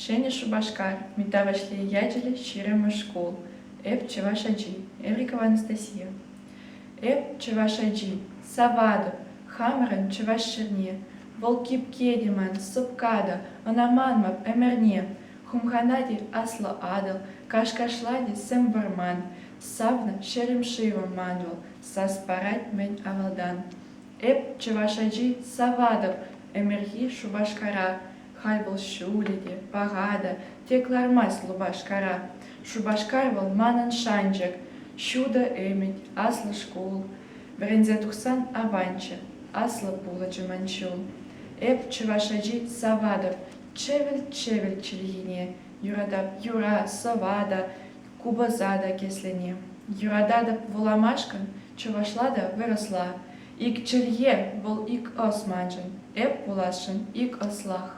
Ҫӗнӗ Шупашкар, Митта Ваҫлей ячӗллӗ 20-мӗш шкул. Эп чӑваш ачи. Эврикова Анастасия. Эп чӑваш ачи. Саватӑп хамӑрӑн чӑваш ҫӗрне. Вӑл кипке те ман, сӑпка та, ӑна манмӑп ӗмӗрне. Хумханать-и аслӑ Атӑл, каш-кашлать-и сӗм вӑрман. Савнӑ ҫӗрӗм-шывӑм ман вӑл, сас парать мӗн авалтан. Эп, чӑваш ачи, саватӑп ӗмӗрхи Шупашкара. Халь вӑл ҫулӗ те, паха та, тек лармасть лупашкара. Шупашкар вӑл манӑн шанчӑк, ҫутӑ ӗмӗт, аслӑ шкул. Вӗренсе тухсан аванччӗ, аслӑ пулӑччӗ ман ҫул. Эп, чӑваш ачи, саватӑп чӗвӗл-чӗвӗл чӗлхине, юратап юра, сӑва та, купӑса та кӗслене. Юрататӑп вуламашкӑн чӑвашла та вырӑсла. Ик чӗлхе вӑл ик ӑс маншӑн, эп пуласшӑн ик ӑслах.